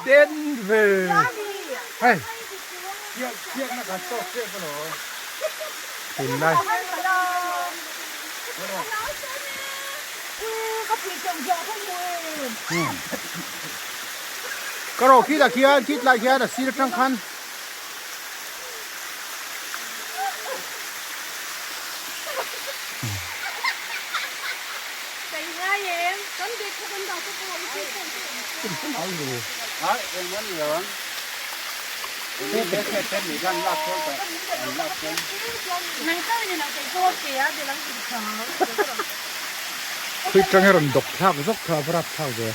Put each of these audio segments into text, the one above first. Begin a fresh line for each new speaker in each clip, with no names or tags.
Den ve hei tunlai ka rawh khi lah khian khit lai khian a sir atang khan. Khui tang hi rawn dawk thlak zawk kha a va rap thlak ve.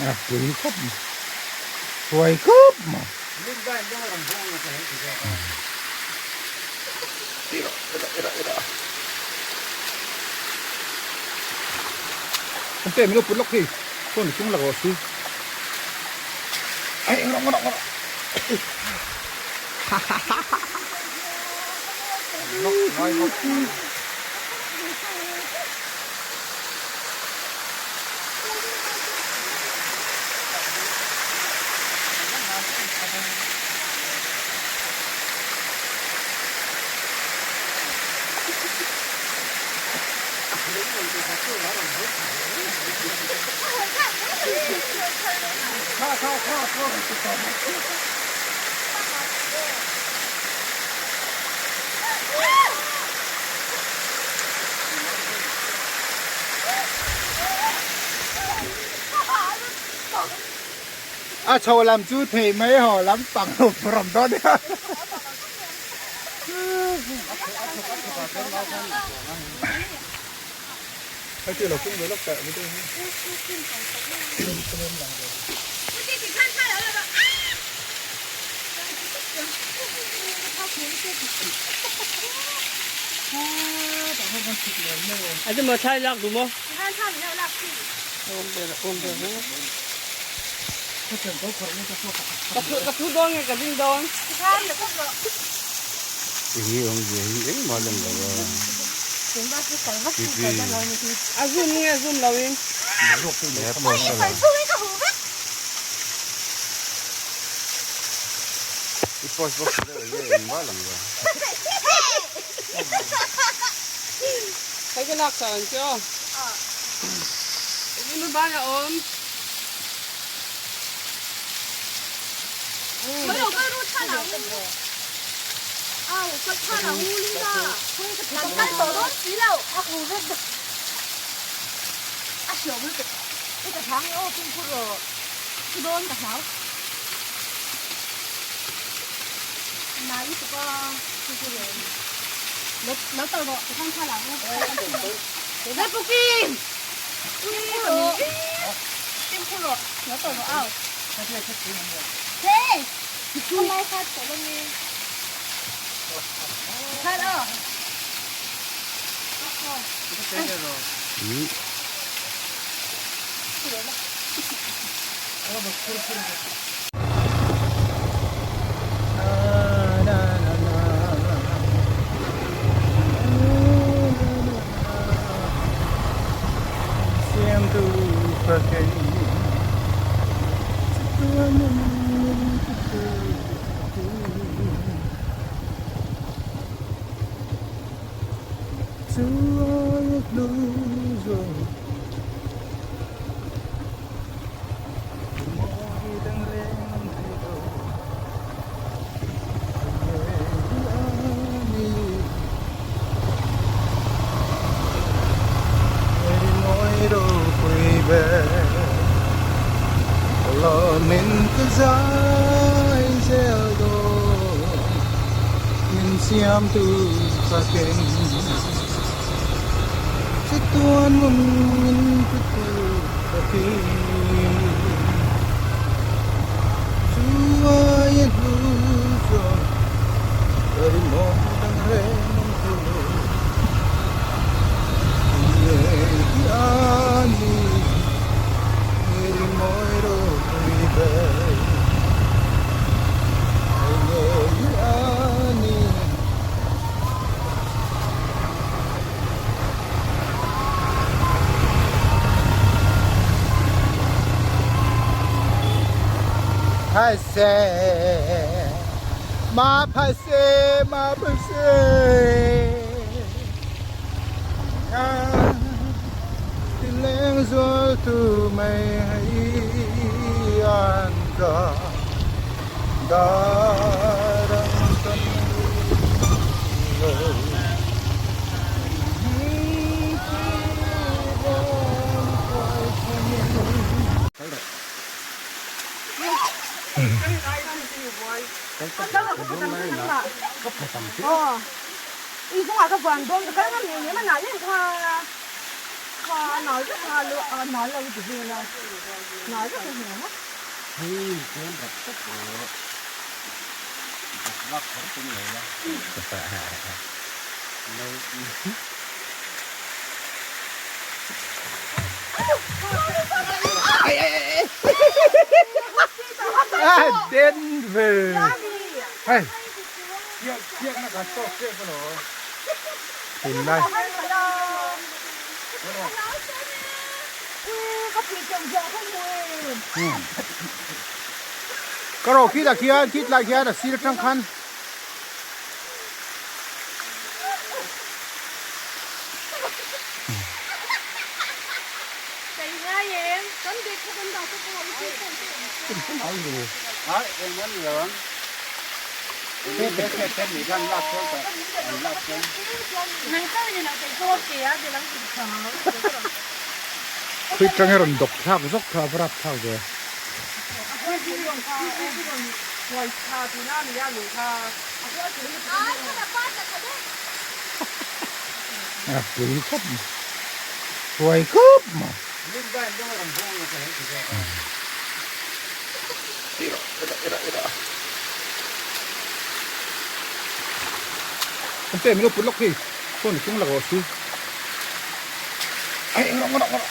A pui khawp mai huai khawp mai. An te min lo put lawk thei phone a chung lak rawh si. Ai rawh rawh rawh. A chho lam chu thei mai haw lam pang lo rawm dawn nia.
Eng awmzia hi engmah lang lo a. I post bawk si deuh enge engmah lang lo.
Siamtu fakin Chatuan nun min petu fakin Chu aia hlu zawk ka rinawm dang reng awm thei lo Ngei hi a ni rimawi ropui ber Hei ngei hi a ni. Phase ma phase ma phase nga leng zual tu mai hei an ka darang kan lo Den ve hei tunlai Ka rawh khitah khian khit lai khian a sir atang khan Khit tang hi rawn dawk thlak zawk kha a va rap thlak ve. A pui khawp mai huai khawp mai. An pe min lo put lawk hei phone a keng lak rawh si. Ai rawh rawh rawh.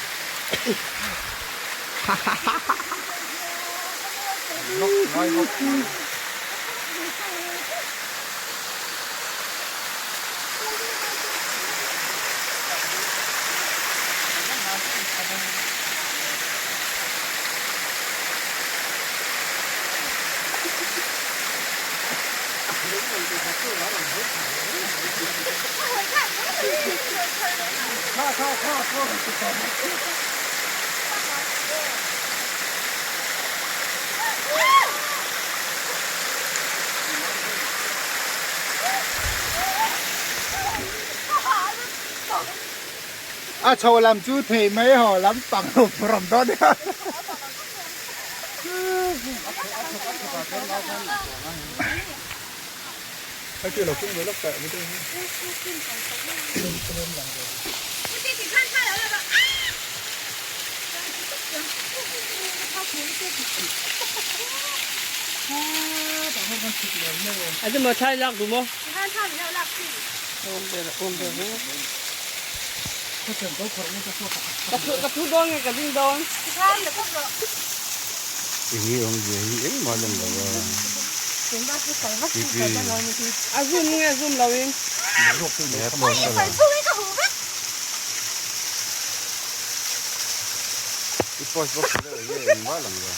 A chho lam chu thei mai haw lam pang lo ram dawn nia.
Eng hi awmzia hi engmah a lang lo a. I post bawk si lo enge engmah a lang lo.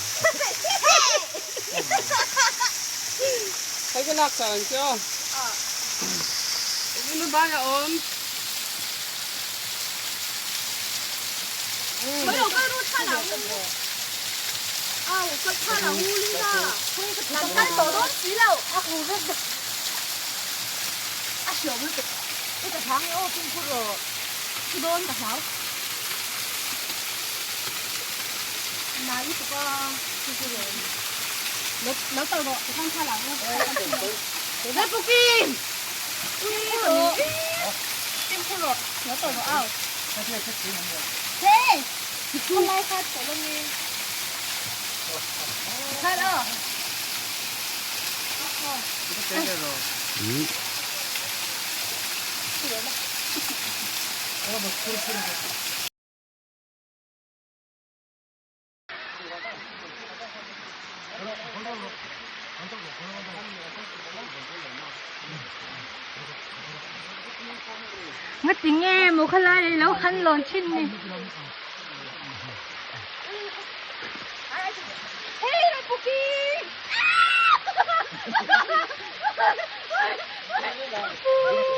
Ngati nge maw khalai lei lo han lawn thin ni.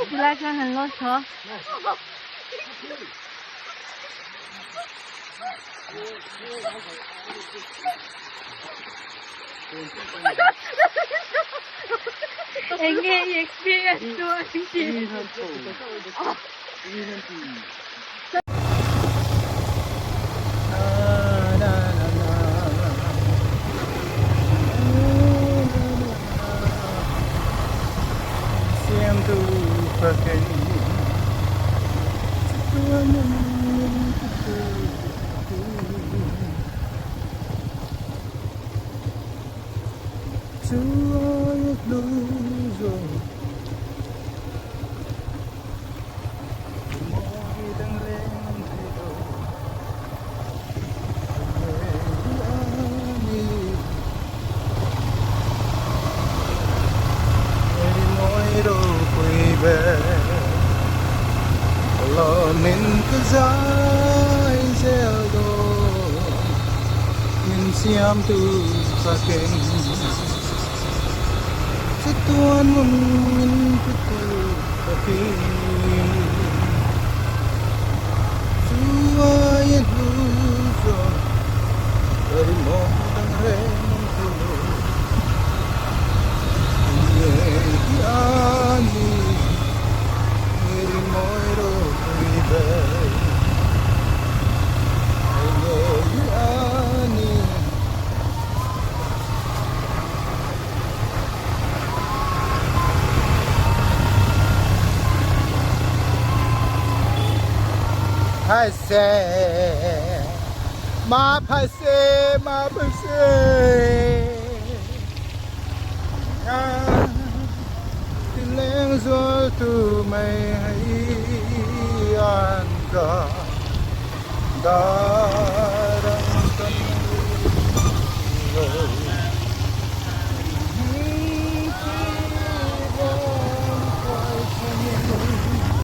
Tilai chuan han lawn chho. Eng nge i experience chu a ni ti?